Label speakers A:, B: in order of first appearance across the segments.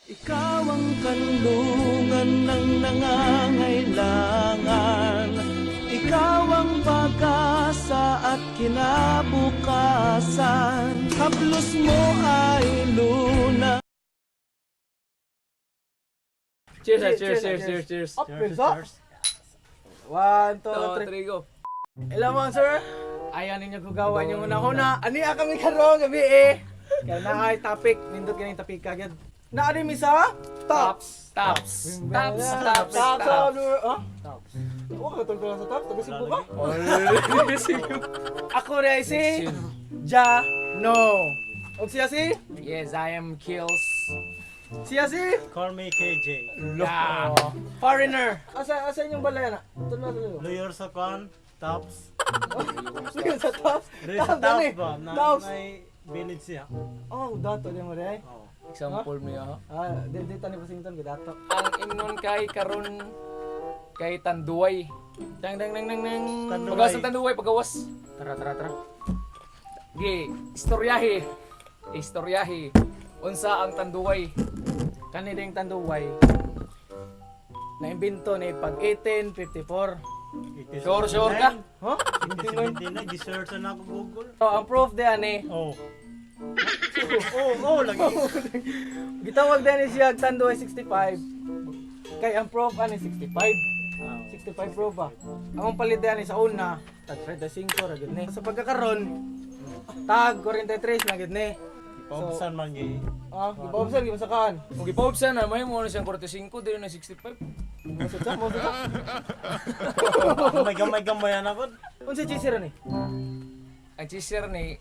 A: Ikaw ang kanlungan ng nangangailangan. Ikaw ang pag-asa at kinabukasan. Haplos mo ay luna.
B: Cheers, ah, cheers, cheers, cheers, cheers.
C: Up, pinsa. One, two,
B: Two,
C: three.
B: three, go.
C: Hello mga sir. Ayaw ninyo gugawan yung una-una. Ani kami karon gabi eh. Kaya na ay topic, nindot ganing topic kagad. Naari mi sa tops.
B: Tops. Tops, tops,
C: Tops.
B: tops.
C: Ah? Tops. Wa ka tulog sa tops, taga Cebu ka? Ako rin ay si Ja No. Og siya si?
B: Yes, I am Kills.
C: Siya si?
D: Call me KJ.
B: Yeah.
C: Foreigner. Asa inyong balay na? Tulo tulo.
D: Lawyer sa con, tops.
C: Lawyer sa tops.
D: Lawyer sa
C: Tops dali.
D: tops ba? Na,
C: Tops.
D: may village siya.
C: Oh, dato di mo rin.
D: Oh.
B: Example mo ya.
C: Ah, di tani Pasington ko dato.
B: Ang imnon kay karon kay Tanduay.
C: Dang dang dang dang dang.
D: Tanduay.
B: Pagawas ng Tanduay, pagawas.
C: Tara tara tara.
B: Gi, istoryahe. Istoryahe. Unsa ang Tanduay?
C: Kani ding Tanduay. Naimbento ni pag 1854.
B: Sure, sure ka?
C: Huh?
D: 1879, gisearch na ako Google.
C: So, ang proof di ani,
D: Oh. Oh, lagi.
C: gitawag din ni siya og Tanduay 65. Kay ang proof ani 65. 65 proof ba? Among palit ani sa una, tag 35 ra gid ni. Sa pagkakaron, tag 43 na gid ni.
D: Paubsan man gi.
C: Ah, gipaubsan gipasakaan.
B: Kung gipaubsan na, may mo na siyang 45, dili na 65.
C: Mo sa mo sa.
D: Gamay gamay gamay na ako.
C: Unsa cheese ra ni?
B: Ang chaser ni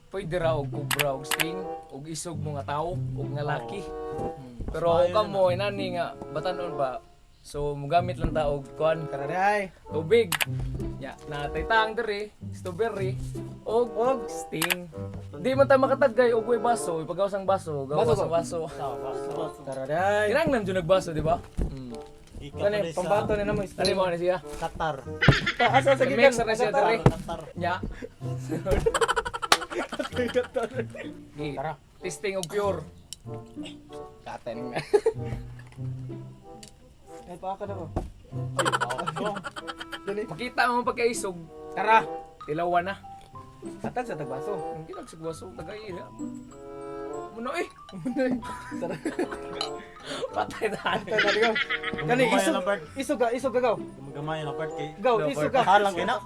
B: pwede ra og kubra og sting og isog mga tao og nga laki. Pero
D: Mas
B: ka mo inani nga batanon ba. So mugamit lang ta og kuan
C: Tara day.
B: tubig. Nya natay tang diri, strawberry og og sting. Di man ta makatagay og way baso, ipagawas ang baso, gawas
C: Baso
B: ang baso.
C: Tara day.
B: Kinahanglan jud nagbaso, di ba? Mm.
D: Ikaw
C: Kani
D: pala sa
C: pambato ni namo
B: Ano
C: sting.
B: mo na siya?
D: Qatar.
C: Ta asa sa gikan.
B: Mix na siya diri.
D: Qatar.
B: Nya. Gi,
C: Tara.
B: Testing og pure.
C: Katen. Ay pa ka na ko. Dali.
B: Makita mo pagkaisog,
C: Tara.
B: tilawan na.
C: Atag sa tagbaso.
B: Ang ginagsigwaso, tagay na. Muno eh.
C: Tara.
B: Patay na.
C: Tara dali go. Kani
D: Gamay
C: isog
D: na, Bart.
C: isog ka, isog ka gaw.
D: Gamay na part kay.
C: Gaw, isog ka.
D: Halang gina.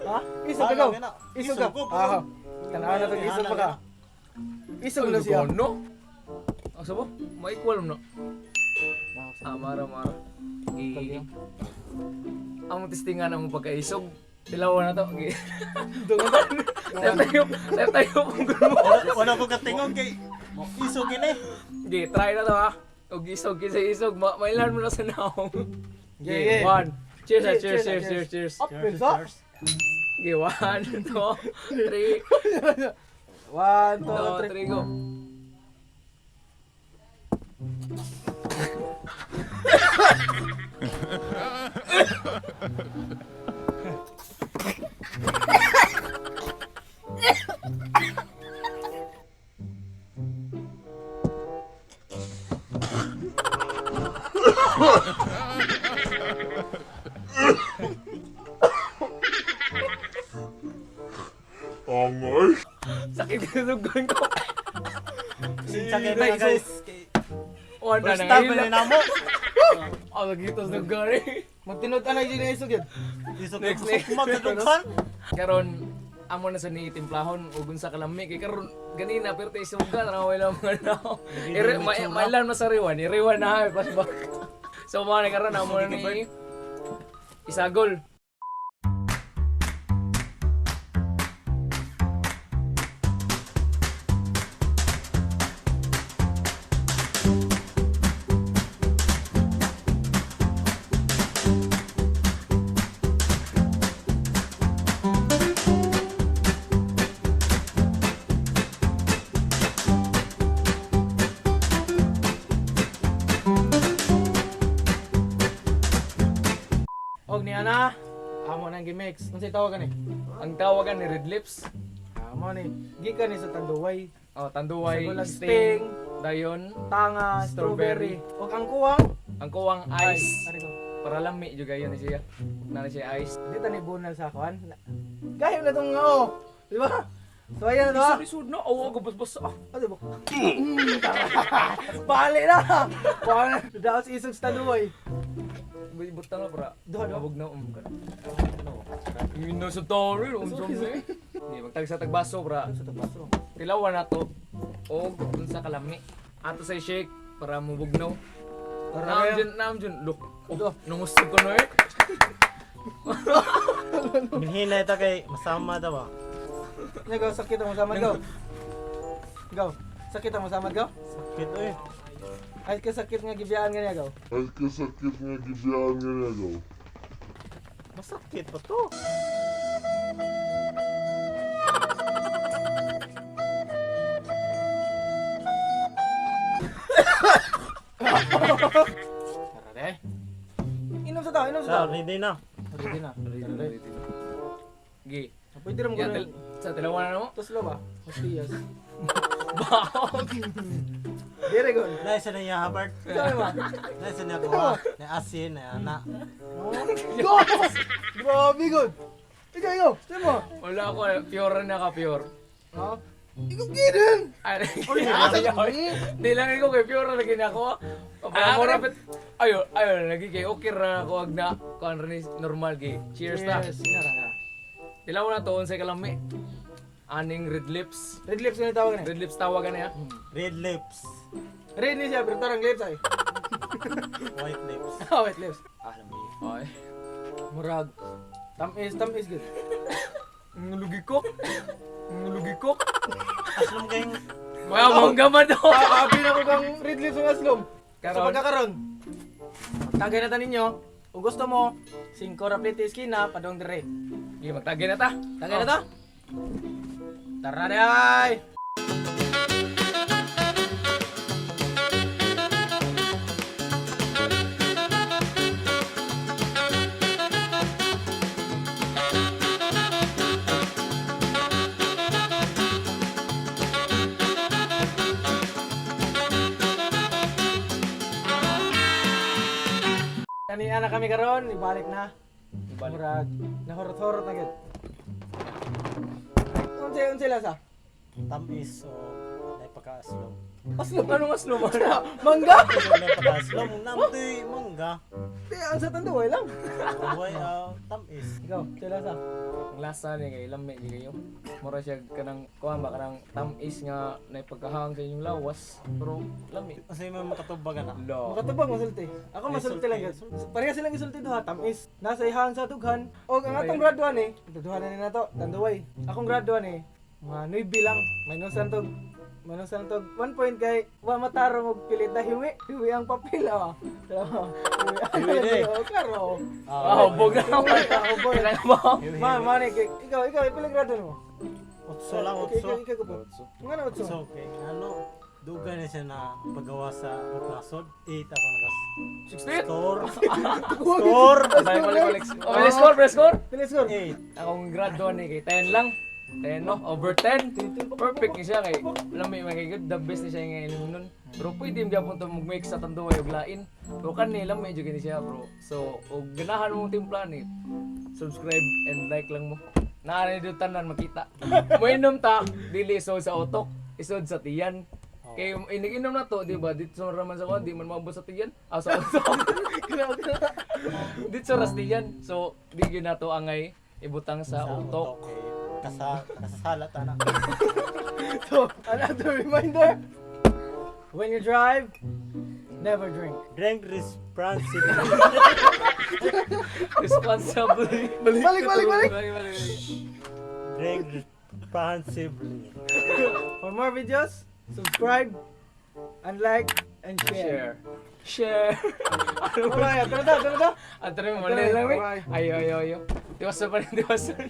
C: Ha? Isog ka gaw.
D: Halang gina.
C: Isog ka.
D: Isog ko, bro.
C: Ah. Tanaw na tag isog pa ka. Isog na siya.
B: No? Ang sabo? Ma-equal mo no? Ah, mara, mara. Gi. Ang testingan ang pagkaisog. Tilawan na to. Gi.
C: Dungan.
B: Tayo tayo, tayo tayo kung gulo mo.
D: Wala ko katingog kay isog gini.
B: Gi, try na to ha. Og isog, kisa isog. Mailan mo na sa naong.
C: Gi,
B: Gi,
C: gi.
B: one. Cheers, ah, cheers,
C: Cheers,
B: cheers, cheers, cheers.
C: Up pinsa.
B: Gi, one, two, three.
C: One, two,
B: Two,
C: three.
B: three, go. Sakit yung dugon ko.
D: Sinsa kay na guys.
B: One na
D: First time na
B: nangahila.
D: namo.
B: Oh, nagito sa dugon eh.
C: Magtinud anay dyan na isog yun.
D: Isog
B: Next,
D: next magdughan.
B: Karon amo na sa ni timplahon ug unsa kalami kay karon ganina perti isuga na wala mga nao. Ire mailan na sa riwan, iriwan na ay flashback. So mo na karon amo na ni isagol.
C: Og ni ana, amo nang gimix. Unsay tawag ani?
B: Ang tawagan ni Red Lips.
C: Amo ni gikan ni sa Tanduay.
B: Oh, Tanduay,
C: Sagulag
B: Sting,
C: Sting.
B: Dayon,
C: Tanga strawberry. Ug ang kuwang
B: ang kuwang ice.
C: Ari ko.
B: Para lami jud kayo ni siya. Na ni siya ice.
C: Di ta ni bunal sa kuan. Gahim na tong oh. Di ba? So ayan na to. Ah.
B: Isod na, awa ko basbas ah.
C: Oh, di ba? Tama. Bali na. Bali. Daos isog sa Tanduay.
B: Butang na para.
C: Duha, duha.
B: Mabog na ka. Yun na sa tari, unsa
C: Sorry,
B: man eh. Di magtag sa tagbaso pra.
C: Sa tabaso.
B: Tilawan na to og unsa kalami. Ato sa shake para mubugnaw.
C: Tara
B: Naam
C: na.
B: jud, naam jud. Look. Oh, nangusog ko na eh.
D: Minhina ito kay masama daw ah.
C: Nya sakit ang masamad go. Go. Sakit ang masamad go.
D: Sakit eh.
C: Ay kasakit nga gibiyaan nga niya go.
E: Ay kasakit nga gibiyaan nga niya go.
D: Masakit pa to.
C: Tara de. Inom sa tao, inom sa
D: Sa,
C: tao.
D: ready na.
C: Ready na.
B: Ready, ready. Gi.
C: Pwede rin mo
B: Yan,
C: ganun.
B: sa tilawan na mo.
C: Tuslo ba? Hostias.
B: Baog.
C: Dire gol.
D: Dahil sa niya Habert.
C: Sabi ba?
D: Dahil sa niya kuha. Na asin, na ana.
C: Go! Grabe gol. Ikaw, ikaw. Sabi mo.
B: Wala ako, eh. Pure na ka, pure.
C: Ha? Ikaw girin.
B: Ay, di lang ikaw kay pure lagi na ako. Ah, mo rapit. Ayo, ayo lagi kay okay ra ako ag na kuan ra ni normal gi. Cheers ta.
C: Cheers. Nara, nara.
B: Tilaw na to unsay kalami. Aning red lips.
C: Red lips na tawag na.
B: Red lips tawagan niya.
D: Red lips.
C: Red ni siya, pero tarang lips ay.
D: White lips.
C: Ah, white lips.
D: Ah, lami.
B: Ay.
C: Murag. Tamis, tamis gud.
B: Ngulugi ko. Ngulugi ko.
D: Aslom kayong
B: Mga mangga man to.
C: Ah, abi na ko kang red lips ng aslom. Sa
B: Karon.
C: pagkakaron. Tagay na ta ninyo. Kung gusto mo, 5 ra plate iskina, padong dire.
B: Gi magtagay na ta.
C: Tagay na ta. Tara na ay! Kani ana kami karon, ibalik na.
B: Ibalik.
C: Murag nahurot-hurot na gid. Unsay unsay lasa?
D: tamis o naipaka-aslom.
C: Aslom.
B: Anong aslo man?
C: Mangga.
D: Naipaka-aslom. Namtoy mangga.
C: Di ang sa Tanduay lang.
D: Buhay ah, tamis.
C: Ikaw, unsay lasa?
B: Ang lasa ni kay lami gi kayo. Mura siya kanang kuan ba kanang tamis nga naipagkahang sa inyong lawas pero lami.
D: Kasi may makatubag na.
B: Lo.
C: Makatubag masulti. Ako masulti lang gyud. Pareha silang gisulti duha tamis. Nasa ihang sa dughan. Og ang atong graduan eh, duha na ni nato, Tanduay. Akong graduan eh, mga 9 lang. Minusan tog Minusan tog 1 point kay wa matarong og pilit na hiwi. Hiwi ang papel ah.
D: Hiwi di.
C: Oh, Klaro.
B: Ah, hubog na.
C: Ah, hubog.
B: Kailangan ba?
C: Ma, ma ni ikaw, ikaw pila grado mo?
D: Otso lang,
C: Ikaw,
D: otso.
C: ikaw, ikaw ko po. Nga na otso.
D: Otso, okay. Ano, dugay na siya na paggawa sa buklasod. 8 ako nagas.
B: 68.
D: Score. Score!
B: Balik, balik, balik. Oh, may score, may score.
C: Pila score?
D: 8.
B: Akong grado ni kay 10 lang. 10 no, over 10. Perfect ni siya kay lami man kay good the best ni siya nga inom nun. Pero pwede mo gyapon to mag-mix sa Tanduay ug lain. Pero kani lami jud ni siya bro. So, og ganahan mo timpla ni subscribe and like lang mo. Naa ni dito tanan makita. Moinom ta dili isod sa utok, isod sa tiyan. Kay inig-inom na to, di ba? Dito ra man sa kuan, di man maabot sa tiyan. Ah, sa utok. Dito ra sa tiyan. So, di gyud nato angay ibutang sa utok.
D: Okay. Kasa, kasasala ta na.
C: So, another reminder. When you drive, never drink.
D: Drink responsibly.
B: Responsibly.
C: Balik, balik, balik.
B: Balik, balik, balik.
D: Drink responsibly.
C: For more videos, subscribe, and like, and share.
B: Share. Share. Ano ba?
C: Bye, tara ta, tara ta.
B: At rin mo lang eh.
C: Bye.
B: Ayo, ayo, ayo. Tiwasan pa rin, tiwasan.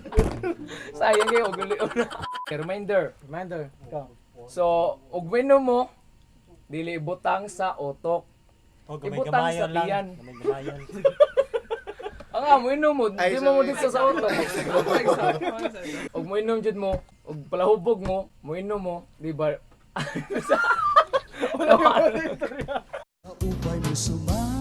B: Sayang kayo, uguli una. Reminder.
C: Reminder, ikaw.
B: So, ug minom mo, dili ibutang sa utok.
D: O,
B: Ibutang sa
D: gamay-gamayon lang.
B: tiyan.
D: Gamay-gamayon.
B: Ang amo inom mo, di mo mo dito sa utok. Ug mo inom jud mo, ug palahubog mo, mo inom mo, di ba?
A: Upay mo sumama.